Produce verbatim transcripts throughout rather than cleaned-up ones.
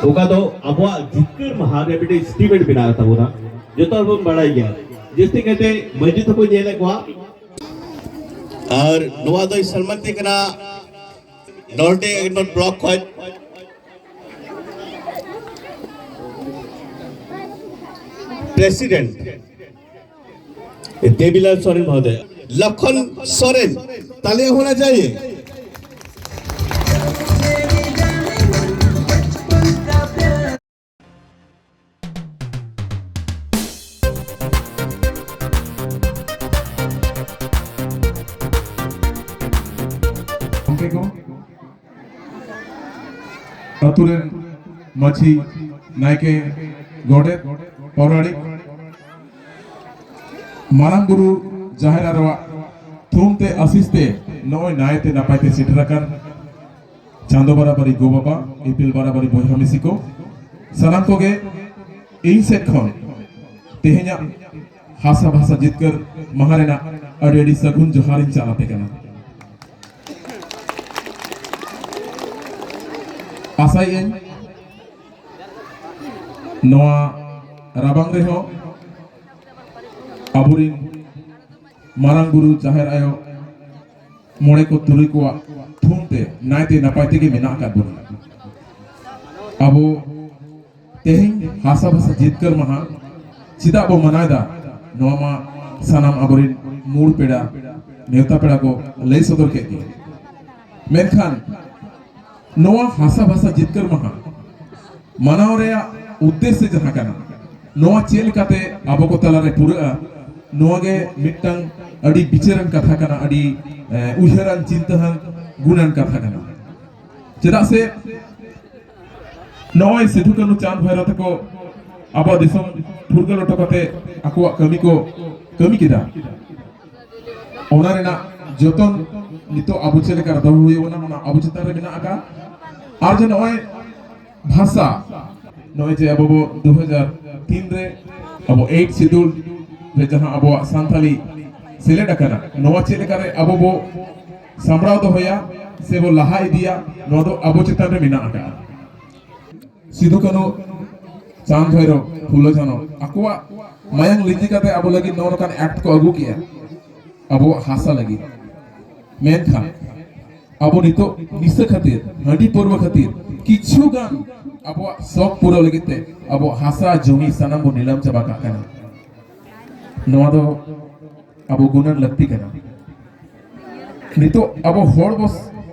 ᱚᱠᱟ ᱫᱚ ᱟᱵᱚᱣᱟᱜ ᱡᱤᱛᱠᱟᱹᱨ ᱢᱟᱦᱟ ᱨᱮ ᱢᱤᱫᱴᱮᱱ ᱥᱴᱮᱴᱢᱮᱱᱴ ᱵᱮᱱᱟᱣ ᱛᱟᱵᱚᱱᱟ᱾ ᱡᱚᱛᱚ ᱦᱚᱲ ᱵᱚᱱ ᱵᱟᱲᱟᱭ ᱜᱮᱭᱟ, ᱡᱟᱹᱥᱛᱤ ᱠᱟᱭᱛᱮ ᱢᱟᱹᱡᱷᱤ ᱛᱟᱠᱚ ᱧᱮᱞᱮᱫ ᱠᱚᱣᱟ᱾ ᱟᱨ ᱱᱚᱣᱟ ᱫᱚᱭ ᱥᱚᱱᱢᱟᱱᱤᱛ ᱠᱟᱱᱟ ᱱᱚᱞᱰᱤ ᱮᱠ ᱱᱚᱢᱵᱚᱨ ᱵᱞᱚᱠ ᱠᱷᱚᱱ ᱯᱨᱮᱥᱤᱰᱮᱱᱴ ᱫᱮᱵᱤᱞᱟᱞ ᱥᱚᱨᱮᱱ ᱢᱚᱦᱳᱫᱚᱭ, ᱞᱚᱠᱷᱚᱱ ᱥᱚᱨᱮᱱ, ᱛᱟᱞᱤᱭᱟ ᱦᱳᱱᱟ ᱪᱟᱦᱤᱭᱮ᱾ ᱜᱚᱢᱠᱮ ᱠᱚ, ᱟᱹᱛᱩ ᱨᱮᱱ ᱢᱟᱹᱡᱷᱤ, ᱱᱟᱭᱠᱮ, ᱜᱚᱰᱮᱛ, ᱯᱟᱨᱟᱱᱤᱠ, ᱢᱟᱨᱟᱝ ᱵᱩᱨᱩ ᱡᱟᱦᱮᱨ ᱟᱭᱳᱣᱟᱜ ᱛᱷᱩᱢ ᱛᱮ ᱟᱥᱤᱥ ᱛᱮ ᱱᱚᱜᱼᱚᱭ ᱱᱟᱭᱛᱮ ᱱᱟᱯᱟᱭ ᱛᱮ ᱥᱮᱴᱮᱨ ᱟᱠᱟᱱ ᱪᱟᱸᱫᱚ ᱵᱟᱨᱟᱵᱟᱨᱤ ᱜᱚ ᱵᱟᱵᱟ, ᱤᱯᱤᱞ ᱵᱟᱨᱟᱵᱟᱨᱤ ᱵᱚᱭᱦᱟ ᱢᱤᱥᱤ ᱠᱚ, ᱥᱟᱱᱟᱢ ᱠᱚᱜᱮ ᱤᱧ ᱥᱮᱫ ᱠᱷᱚᱱ ᱛᱮᱦᱮᱧᱟᱜ ᱦᱟᱥᱟ ᱵᱷᱟᱥᱟ ᱡᱤᱛᱠᱟᱹᱨ ᱢᱟᱦᱟ ᱨᱮᱱᱟᱜ ᱟᱹᱰᱤ ᱟᱹᱰᱤ ᱥᱟᱹᱜᱩᱱ ᱡᱚᱦᱟᱨᱤᱧ ᱪᱟᱞ ᱟᱯᱮ ᱠᱟᱱᱟ᱾ ᱟᱥᱟᱭᱮᱫᱟᱹᱧ ᱱᱚᱣᱟ ᱨᱟᱵᱟᱝ ᱨᱮᱦᱚᱸ ᱟᱵᱚᱨᱤᱱ ᱢᱟᱨᱟᱝ ᱵᱩᱨᱩ, ᱡᱟᱦᱮᱨ ᱟᱭᱳ, ᱢᱚᱬᱮ ᱠᱚ ᱛᱩᱨᱩᱭ ᱠᱚᱣᱟᱜ ᱛᱷᱩᱢ ᱛᱮ ᱱᱟᱭᱛᱮ ᱱᱟᱯᱟᱭ ᱛᱮᱜᱮ ᱢᱮᱱᱟᱜ ᱟᱠᱟᱫ ᱵᱚᱱᱟ᱾ ᱟᱵᱚ ᱛᱮᱦᱮᱧ ᱦᱟᱥᱟ ᱵᱷᱟᱥᱟ ᱡᱤᱛᱠᱟᱹᱨ ᱢᱟᱦᱟ ᱪᱮᱫᱟᱜ ᱵᱚ ᱢᱟᱱᱟᱣ ᱮᱫᱟ, ᱱᱚᱣᱟ ᱢᱟ ᱥᱟᱱᱟᱢ ᱟᱵᱚᱨᱮᱱ ᱢᱩᱲ ᱯᱮᱲᱟ, ᱱᱮᱣᱛᱟ ᱯᱮᱲᱟ ᱠᱚ ᱞᱟᱹᱭ ᱥᱚᱫᱚᱨ ᱠᱮᱫ ᱜᱮ᱾ ᱢᱮᱱᱠᱷᱟᱱ ᱱᱚᱣᱟ ᱦᱟᱥᱟ ᱵᱷᱟᱥᱟ ᱡᱤᱛᱠᱟᱹᱨ ᱢᱟᱦᱟ ᱢᱟᱱᱟᱣ ᱨᱮᱭᱟᱜ ᱩᱫᱽᱫᱮᱥᱥᱚ ᱡᱟᱦᱟᱸ ᱠᱟᱱᱟ, ᱱᱚᱣᱟ ᱪᱮᱫ ᱞᱮᱠᱟᱛᱮ ᱟᱵᱚ ᱠᱚ ᱛᱟᱞᱟᱨᱮ ᱯᱩᱨᱟᱹᱜᱼᱟ, ᱱᱚᱣᱟ ᱜᱮ ᱢᱤᱫᱴᱟᱝ ᱟᱹᱰᱤ ᱵᱤᱪᱟᱹᱨᱟᱱ ᱠᱟᱛᱷᱟ ᱠᱟᱱᱟ, ᱟᱹᱰᱤ, ᱮ, ᱩᱭᱦᱟᱹᱨᱟᱱ, ᱪᱤᱱᱛᱟᱹᱦᱟᱱ, ᱜᱩᱱᱟᱱ ᱠᱟᱛᱷᱟ ᱠᱟᱱᱟ᱾ ᱪᱮᱫᱟᱜ ᱥᱮ ᱱᱚᱜᱼᱚᱭ ᱥᱤᱫᱷᱩ ᱠᱟᱹᱱᱦᱩ ᱪᱟᱸᱫᱽ ᱵᱷᱟᱭᱨᱚ ᱛᱟᱠᱚ ᱟᱵᱚᱣᱟᱜ ᱫᱤᱥᱚᱢ ᱯᱷᱩᱨᱜᱟᱹᱞ ᱦᱚᱴᱚ ᱠᱟᱛᱮ ᱟᱠᱚᱣᱟᱜ ᱠᱟᱹᱢᱤ ᱠᱚ ᱠᱟᱹᱢᱤ ᱠᱮᱫᱟ, ᱚᱱᱟ ᱨᱮᱱᱟᱜ ᱡᱚᱛᱚᱱ ᱱᱤᱛᱚᱜ ᱟᱵᱚ ᱪᱮᱫ ᱞᱮᱠᱟ ᱨᱮ ᱫᱚᱦᱚ ᱦᱩᱭ ᱟᱵᱚᱱᱟ, ᱚᱱᱟ ᱟᱵᱚ ᱪᱮᱛᱟᱱ ᱨᱮ ᱢᱮᱱᱟᱜ ᱟᱠᱟᱫᱼᱟ᱾ ᱟᱨ ᱡᱮ ᱱᱚᱜᱼᱚᱭ ᱵᱷᱟᱥᱟ, ᱱᱚᱜᱼᱚᱭ ᱡᱮ ᱟᱵᱚ ᱵᱚ ᱫᱩ ᱦᱟᱡᱟᱨ ᱛᱤᱱ ᱨᱮ ᱟᱵᱚ ᱮᱭᱤᱴ ᱥᱤᱰᱩᱞ ᱨᱮ ᱡᱟᱦᱟᱸ ᱟᱵᱚᱣᱟᱜ ᱥᱟᱱᱛᱟᱞᱤ ᱥᱮᱞᱮᱫ ᱟᱠᱟᱱᱟ, ᱱᱚᱣᱟ ᱪᱮᱫ ᱞᱮᱠᱟ ᱨᱮ ᱟᱵᱚ ᱵᱚ ᱥᱟᱢᱵᱲᱟᱣ ᱫᱚᱦᱚᱭᱟ ᱥᱮ ᱵᱚ ᱞᱟᱦᱟ ᱤᱫᱤᱭᱟ, ᱱᱚᱣᱟ ᱫᱚ ᱟᱵᱚ ᱪᱮᱛᱟᱱ ᱨᱮ ᱢᱮᱱᱟᱜ ᱟᱠᱟᱫᱼᱟ᱾ ᱥᱤᱫᱩ ᱠᱟᱹᱱᱦᱩ, ᱪᱟᱸᱫᱽ ᱵᱷᱟᱭᱨᱚ, ᱯᱷᱩᱞᱳ ᱡᱷᱟᱱᱚ ᱟᱠᱚᱣᱟᱜ ᱢᱟᱭᱟᱝ ᱞᱤᱸᱡᱤ ᱠᱟᱛᱮ ᱟᱵᱚ ᱞᱟᱹᱜᱤᱫ ᱱᱚᱜᱼᱚ ᱱᱚᱝᱠᱟᱱ ᱮᱠᱴ ᱠᱚ ᱟᱹᱜᱩ ᱠᱮᱜᱼᱟ ᱟᱵᱚᱣᱟᱜ ᱦᱟᱥᱟ ᱞᱟᱹᱜᱤᱫ᱾ ᱢᱮᱱᱠᱷᱟᱱ ᱟᱵᱚ ᱱᱤᱛᱚᱜ ᱱᱤᱥᱟᱹ ᱠᱷᱟᱹᱛᱤᱨ, ᱦᱟᱺᱰᱤ ᱯᱟᱹᱨᱣᱟᱹ ᱠᱷᱟᱹᱛᱤᱨ ᱠᱤᱪᱷᱩ ᱜᱟᱱ ᱟᱵᱚᱣᱟᱜ ᱥᱚᱠ ᱯᱩᱨᱟᱹᱣ ᱞᱟᱹᱜᱤᱫ ᱛᱮ ᱟᱵᱚᱣᱟᱜ ᱦᱟᱥᱟ ᱡᱚᱢᱤ ᱥᱟᱱᱟᱢ ᱵᱚᱱ ᱱᱤᱞᱟᱢ ᱪᱟᱵᱟ ᱠᱟᱜ ᱠᱟᱱᱟ᱾ ᱱᱚᱣᱟ ᱫᱚ ᱟᱵᱚ ᱜᱩᱱᱟᱹᱱ ᱞᱟᱹᱠᱛᱤ ᱠᱟᱱᱟ᱾ ᱱᱤᱛᱚᱜ ᱟᱵᱚ ᱦᱚᱲ ᱵᱚ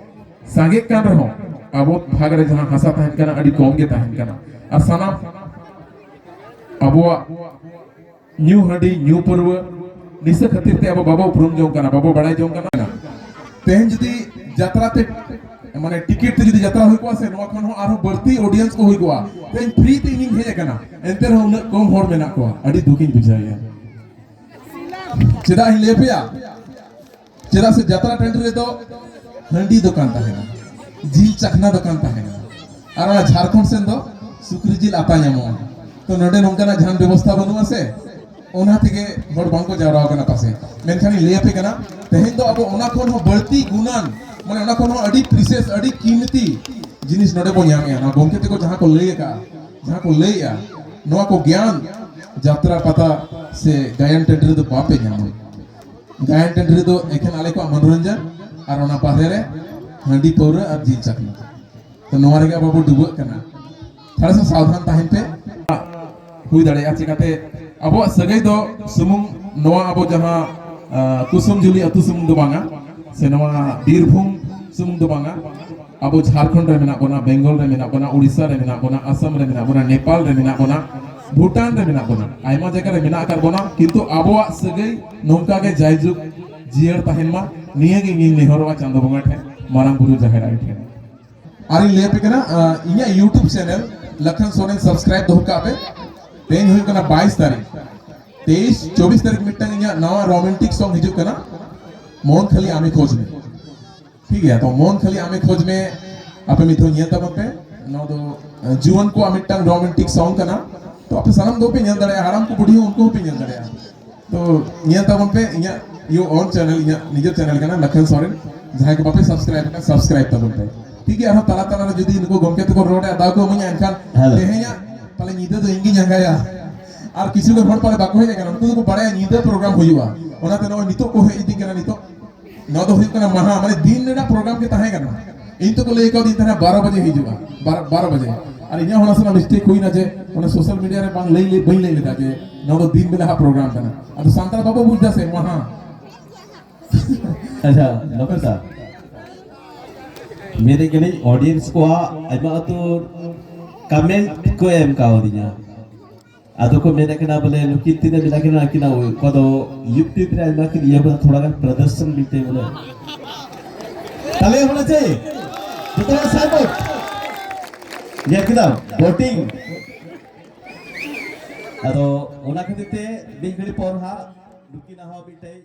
ᱥᱟᱸᱜᱮᱜ ᱠᱟᱱ ᱨᱮᱦᱚᱸ ᱟᱵᱚ ᱵᱷᱟᱜᱽ ᱨᱮ ᱡᱟᱦᱟᱸ ᱦᱟᱥᱟ ᱛᱟᱦᱮᱱ ᱠᱟᱱᱟ ᱟᱹᱰᱤ ᱠᱚᱢ ᱜᱮ ᱛᱟᱦᱮᱱ ᱠᱟᱱᱟ᱾ ᱟᱨ ᱥᱟᱱᱟᱢ ᱟᱵᱚᱣᱟᱜ ᱧᱩ ᱦᱟᱺᱰᱤ, ᱧᱩ ᱯᱟᱹᱨᱣᱟᱹ, ᱱᱤᱥᱟᱹ ᱠᱷᱟᱹᱛᱤᱨ ᱛᱮ ᱟᱵᱚ ᱵᱟᱵᱚ ᱩᱯᱨᱩᱢ ᱡᱚᱝ ᱠᱟᱱᱟ, ᱵᱟᱵᱚ ᱵᱟᱲᱟᱭ ᱡᱚᱝ ᱠᱟᱱᱟ᱾ ᱛᱮᱦᱮᱧ ᱡᱩᱫᱤ ᱡᱟᱛᱨᱟ ᱛᱮ, ᱢᱟᱱᱮ ᱴᱤᱠᱤᱴ ᱛᱮ ᱡᱩᱫᱤ ᱡᱟᱛᱨᱟ ᱦᱩᱭ ᱠᱚᱜᱼᱟ ᱥᱮ, ᱱᱚᱣᱟ ᱠᱷᱚᱱ ᱦᱚᱸ ᱟᱨᱦᱚᱸ ᱵᱟᱹᱲᱛᱤ ᱚᱰᱤᱭᱮᱱᱥ ᱠᱚ ᱦᱩᱭ ᱠᱚᱜᱼᱟ᱾ ᱛᱮᱦᱮᱧ ᱯᱷᱨᱤ ᱛᱮ ᱤᱧᱤᱧ ᱦᱮᱡ ᱟᱠᱟᱱᱟ, ᱮᱱᱛᱮ ᱨᱮᱦᱚᱸ ᱩᱱᱟᱹᱜ ᱠᱚᱢ ᱦᱚᱲ ᱢᱮᱱᱟᱜ ᱠᱚᱣᱟ, ᱟᱹᱰᱤ ᱫᱩᱠᱤᱧ ᱵᱩᱡᱷᱟᱹᱣᱮᱫᱼᱟ᱾ ᱪᱮᱫᱟᱜ ᱤᱧ ᱞᱟᱹᱭ ᱟᱯᱮᱭᱟ? ᱪᱮᱫᱟᱜ ᱥᱮ ᱡᱟᱛᱨᱟ ᱴᱟᱺᱰᱤ ᱨᱮᱫᱚ ᱦᱟᱺᱰᱤ ᱫᱚᱠᱟᱱ ᱛᱟᱦᱮᱱᱟ, ᱡᱤᱞ ᱪᱟᱠᱷᱱᱟ ᱫᱚᱠᱟᱱ ᱛᱟᱦᱮᱱᱟ, ᱟᱨ ᱚᱱᱟ ᱡᱷᱟᱲᱠᱷᱚᱸᱰ ᱥᱮᱱ ᱫᱚ ᱥᱩᱠᱨᱤ ᱡᱤᱞ ᱟᱛᱟ ᱧᱟᱢᱚᱜᱼᱟ᱾ ᱛᱚ ᱱᱚᱰᱮ ᱱᱚᱝᱠᱟᱱᱟᱜ ᱡᱟᱦᱟᱱ ᱵᱮᱵᱚᱥᱛᱷᱟ ᱵᱟᱹᱱᱩᱜᱼᱟ ᱥᱮ, ᱚᱱᱟ ᱛᱮᱜᱮ ᱦᱚᱲ ᱵᱟᱝᱠᱚ ᱡᱟᱣᱨᱟ ᱟᱠᱟᱱᱟ ᱯᱟᱥᱮ᱾ ᱢᱮᱱᱠᱷᱟᱱ ᱤᱧ ᱞᱟᱹᱭ ᱟᱯᱮ ᱠᱟᱱᱟ, ᱛᱮᱦᱮᱧ ᱫᱚ ᱟᱵᱚ ᱚᱱᱟ ᱠᱷᱚᱱ ᱦᱚᱸ ᱵᱟᱹᱲᱛᱤ ᱜᱩᱱᱟᱱ, ᱢᱟᱱᱮ ᱚᱱᱟ ᱠᱷᱚᱱ ᱦᱚᱸ ᱟᱹᱰᱤ ᱯᱨᱤᱥᱤᱭᱟᱥ, ᱟᱹᱰᱤ ᱠᱤᱢᱛᱤ ᱡᱤᱱᱤᱥ ᱱᱚᱰᱮ ᱵᱚ ᱧᱟᱢᱮᱜᱼᱟ᱾ ᱱᱚᱣᱟ ᱜᱚᱢᱠᱮ ᱛᱮᱠᱚ ᱡᱟᱦᱟᱸ ᱠᱚ ᱞᱟᱹᱭ ᱟᱠᱟᱫᱼᱟ, ᱡᱟᱦᱟᱸ ᱠᱚ ᱞᱟᱹᱭᱮᱜᱼᱟ, ᱱᱚᱣᱟ ᱠᱚ ᱜᱮᱭᱟᱱ ᱡᱟᱛᱨᱟ ᱯᱟᱛᱟ ᱥᱮ ᱜᱟᱭᱟᱱ ᱴᱟᱺᱰᱤ ᱨᱮᱫᱚ ᱵᱟᱯᱮ ᱧᱟᱢᱟ᱾ ᱜᱟᱭᱟᱱ ᱴᱟᱺᱰᱤ ᱨᱮᱫᱚ ᱮᱠᱷᱮᱱ ᱟᱞᱮ ᱠᱚᱣᱟᱜ ᱢᱚᱱᱳᱨᱚᱧᱡᱚᱱ ᱟᱨ ᱚᱱᱟ ᱵᱟᱦᱨᱮ ᱨᱮ ᱦᱟᱺᱰᱤ ᱯᱟᱹᱣᱨᱟᱹ ᱟᱨ ᱡᱤᱞ ᱪᱟᱠᱷᱱᱟ᱾ ᱛᱚ ᱱᱚᱣᱟ ᱨᱮᱜᱮ ᱟᱵᱚ ᱵᱚ ᱰᱩᱵᱟᱹᱜ ᱠᱟᱱᱟ᱾ ᱛᱷᱚᱲᱟ ᱥᱟ ᱥᱟᱵᱫᱷᱟᱱ ᱛᱟᱦᱮᱱ ᱯᱮ᱾ ᱦᱩᱭ ᱫᱟᱲᱮᱭᱟᱜᱼᱟ, ᱪᱤᱠᱟᱛᱮ ᱟᱵᱚᱣᱟᱜ ᱥᱟᱹᱜᱟᱹᱭ ᱫᱚ ᱥᱩᱢᱩᱝ ᱱᱚᱣᱟ ᱟᱵᱚ ᱡᱟᱦᱟᱸ, ᱟᱸ, ᱠᱩᱥᱩᱢ ᱡᱩᱞᱤ ᱟᱹᱛᱩ ᱥᱩᱢᱩᱝ ᱫᱚ ᱵᱟᱝᱟ, ᱥᱮ ᱱᱚᱣᱟ ᱵᱤᱨᱵᱷᱩᱢ ᱥᱩᱢᱩᱝ ᱫᱚ ᱵᱟᱝᱟ᱾ ᱟᱵᱚ ᱡᱷᱟᱲᱠᱷᱚᱸᱰ ᱨᱮ ᱢᱮᱱᱟᱜ ᱵᱚᱱᱟ, ᱵᱮᱝᱜᱚᱞ ᱨᱮ ᱢᱮᱱᱟᱜ ᱵᱚᱱᱟ, ᱩᱲᱤᱥᱥᱟ ᱨᱮ ᱢᱮᱱᱟᱜ ᱵᱚᱱᱟ, ᱟᱥᱟᱢ ᱨᱮ ᱢᱮᱱᱟᱜ ᱵᱚᱱᱟ, ᱱᱮᱯᱟᱞ ᱨᱮ ᱢᱮᱱᱟᱜ ᱵᱚᱱᱟ, ᱵᱷᱩᱴᱟᱱ ᱨᱮ ᱢᱮᱱᱟᱜ ᱵᱚᱱᱟ, ᱟᱭᱢᱟ ᱡᱟᱭᱜᱟ ᱨᱮ ᱢᱮᱱᱟᱜ ᱟᱠᱟᱫ ᱵᱚᱱᱟ, ᱠᱤᱱᱛᱩ ᱟᱵᱚᱣᱟᱜ ᱥᱟᱹᱜᱟᱹᱭ ᱱᱚᱝᱠᱟ ᱜᱮ ᱡᱟᱭᱡᱩᱜᱽ ᱡᱤᱭᱟᱹᱲ ᱛᱟᱦᱮᱱ ᱢᱟ, ᱱᱤᱭᱟᱹ ᱜᱮ ᱤᱧᱤᱧ ᱱᱮᱦᱚᱨᱚᱜᱼᱟ ᱪᱟᱸᱫᱚ ᱵᱚᱸᱜᱟ ᱴᱷᱮᱱ, ᱢᱟᱨᱟᱝ ᱵᱩᱨᱩ ᱡᱟᱦᱮᱨ ᱟᱭᱳ ᱴᱷᱮᱱ᱾ ᱟᱨᱤᱧ ᱞᱟᱹᱭ ᱟᱯᱮ ᱠᱟᱱᱟ, ᱟᱸ, ᱤᱧᱟᱹᱜ YouTube channel Lakhan Soren subscribe ᱫᱚᱦᱚ ᱠᱟᱜ ᱯᱮ᱾ ᱛᱮᱦᱮᱧ ᱦᱩᱭᱩᱜ ᱠᱟᱱᱟ ᱵᱟᱭᱤᱥ ᱛᱟᱹᱨᱤᱠᱷ, ᱛᱮᱭᱤᱥ, ᱪᱚᱵᱵᱤᱥ ᱛᱟᱹᱨᱤᱠᱷ ᱢᱤᱫᱴᱟᱝ ᱤᱧᱟᱹᱜ ᱱᱟᱣᱟ romantic song ᱦᱤᱡᱩᱜ ᱠᱟᱱᱟ, ᱢᱚᱱ ᱠᱷᱟᱹᱞᱤ ᱟᱢᱮ ᱠᱷᱚᱡᱽ ᱢᱮ᱾ ᱴᱷᱤᱠ ᱜᱮᱭᱟ, ᱛᱚ ᱢᱚᱱ ᱠᱷᱟᱹᱞᱤ ᱟᱢᱮ ᱠᱷᱚᱡᱽ ᱢᱮ, ᱟᱯᱮ ᱢᱤᱫ ᱫᱷᱟᱣ ᱧᱮᱞ ᱛᱟᱵᱚᱱ ᱯᱮ᱾ ᱱᱚᱣᱟ ᱫᱚ, ᱟᱸ, ᱡᱩᱣᱟᱹᱱ ᱠᱚᱣᱟᱜ ᱢᱤᱫᱴᱟᱝ romantic song ᱠᱟᱱᱟ, ᱛᱚ ᱟᱯᱮ ᱥᱟᱱᱟᱢ ᱫᱚᱯᱮ ᱧᱮᱞ ᱫᱟᱲᱮᱭᱟᱜᱼᱟ, ᱦᱟᱲᱟᱢ ᱠᱚ ᱵᱩᱰᱷᱤ ᱦᱚᱸ ᱩᱱᱠᱩ ᱦᱚᱸᱯᱮ ᱧᱮᱞ ᱫᱟᱲᱮᱭᱟᱜᱼᱟ᱾ ᱛᱚ ᱧᱮᱞ ᱛᱟᱵᱚᱱ ᱯᱮ ᱤᱧᱟᱹᱜ your own channel, ᱤᱧᱟᱹᱜ ᱱᱤᱡᱮᱨ channel ᱠᱟᱱᱟ ᱞᱟᱠᱷᱟᱱ ᱥᱚᱨᱮᱱ᱾ ᱡᱟᱦᱟᱸᱭ ᱠᱚ ᱵᱟᱯᱮ subscribe ᱟᱠᱟᱫ, subscribe ᱛᱟᱵᱚᱱ ᱯᱮ᱾ ᱴᱷᱤᱠ ᱜᱮᱭᱟ, ᱟᱨᱦᱚᱸ ᱛᱟᱞᱟ ᱛᱟᱞᱟ ᱨᱮ ᱡᱩᱫᱤ ᱱᱩᱠᱩ ᱜᱚᱢᱠᱮ ᱛᱟᱠᱚ ᱨᱚᱲ ᱨᱮᱭᱟᱜ ᱫᱟᱣ ᱠᱚ ᱮᱢᱟᱹᱧᱟ, ᱮᱱᱠᱷᱟᱱ ᱦᱮᱞᱳ᱾ ᱛᱮᱦᱮᱧᱟᱜ ᱯᱟᱞᱮ ᱧᱤᱫᱟᱹ ᱫᱚ ᱤᱧ ᱜᱤᱧ ᱟᱸᱜᱟᱭᱟ᱾ ᱟᱨ ᱠᱤᱪᱷᱩ ᱜᱟᱱ ᱦᱚᱲ ᱯᱟᱞᱮ ᱵᱟᱠᱚ ᱦᱮᱡ ᱟᱠᱟᱱᱟ, ᱩᱱᱠᱩ ᱫᱚᱠᱚ ᱵᱟᱲᱟᱭᱟ ᱧᱤᱫᱟᱹ ᱯᱨᱳᱜᱨᱟᱢ ᱦᱩᱭᱩᱜᱼᱟ, ᱚᱱᱟᱛᱮ ᱱᱚᱜᱼᱚᱭ ᱱᱤᱛᱚᱜ ᱠᱚ ᱦᱮᱡ ᱤᱫᱤᱜ ᱠᱟᱱᱟ᱾ ᱱᱤᱛᱚᱜ ᱱᱚᱣᱟ ᱫᱚ ᱦᱩᱭᱩᱜ ᱠᱟᱱᱟ ᱢᱟᱦᱟ, ᱢᱟᱱᱮ ᱫᱤᱱ ᱨᱮᱱᱟᱜ ᱯᱨᱳᱜᱨᱟᱢ ᱜᱮ ᱛᱟᱦᱮᱸ ᱠᱟᱱᱟ᱾ ᱤᱧ ᱛᱚᱠᱚ ᱞᱟᱹᱭ ᱠᱟᱣᱫᱤᱧ ᱛᱟᱦᱮᱱᱟ ᱵᱟᱨᱚ ᱵᱟᱡᱮ ᱦᱤᱡᱩᱜᱼᱟ, ᱵᱟᱨᱚ, ᱵᱟᱨᱚ ᱵᱟᱡᱮ᱾ ᱟᱨ ᱤᱧᱟᱹᱜ ᱦᱚᱸ ᱱᱟᱥᱮᱱᱟᱜ ᱢᱤᱥᱴᱮᱠ ᱦᱩᱭᱱᱟ ᱡᱮ ᱚᱱᱟ ᱥᱳᱥᱟᱞ ᱢᱤᱰᱤᱭᱟ ᱨᱮ ᱵᱟᱝ ᱞᱟᱹᱭ, ᱞᱟᱹᱭ, ᱵᱟᱹᱧ ᱞᱟᱹᱭ ᱞᱮᱫᱟ ᱡᱮ ᱱᱚᱣᱟ ᱫᱚ ᱫᱤᱱ ᱵᱮᱞᱟ ᱦᱟᱜ ᱯᱨᱳᱜᱨᱟᱢ ᱠᱟᱱᱟ᱾ ᱟᱫᱚ ᱥᱟᱱᱛᱟᱲ ᱵᱟᱵᱚ ᱵᱩᱡᱽ ᱫᱟ ᱥᱮ ᱢᱟᱦᱟ᱾ ᱟᱪᱪᱷᱟ, ᱞᱚᱠᱮᱥ ᱫᱟ, ᱢᱮᱱᱮᱫ ᱠᱟᱹᱱᱟᱹᱧ, ᱚᱰᱤᱭᱮᱱᱥ ᱠᱚᱣᱟᱜ ᱟᱭᱢᱟ ᱩᱛᱟᱹᱨ ᱠᱚᱢᱮᱱᱴ ᱠᱚ ᱮᱢ ᱠᱟᱣᱫᱤᱧᱟ᱾ ᱟᱫᱚ ᱠᱚ ᱢᱮᱱᱮᱫ ᱠᱟᱱᱟ ᱵᱚᱞᱮ ᱱᱩᱠᱤᱱ ᱛᱤᱱᱟᱹᱜ ᱢᱮᱱᱟᱜ ᱠᱤᱱᱟ, ᱟᱹᱠᱤᱱᱟᱜ ᱚᱠᱟ ᱫᱚ YouTube ᱨᱮ ᱟᱭᱢᱟ ᱠᱤᱱ ᱤᱭᱟᱹ ᱠᱟᱫᱟ, ᱛᱷᱚᱲᱟ ᱜᱟᱱ ᱯᱨᱚᱫᱚᱨᱥᱚᱱ ᱢᱤᱫᱴᱮᱡ ᱵᱚᱞᱮ᱾ ᱛᱟᱦᱞᱮ ᱦᱚᱲ ᱪᱮ ᱡᱚᱛᱚ ᱦᱚᱲ ᱥᱟᱯᱳᱨᱴ ᱧᱮᱞ ᱠᱮᱫᱟᱢ ᱵᱳᱴᱤᱝ᱾ ᱟᱫᱚ ᱚᱱᱟ ᱠᱷᱟᱹᱛᱤᱨ ᱛᱮ ᱢᱤᱫ ᱜᱷᱟᱹᱲᱤ ᱯᱚᱨ ᱦᱟᱸᱜ ᱱᱩᱠᱤᱱᱟᱜ ᱦᱚᱸ ᱢᱤᱫᱴᱮᱡ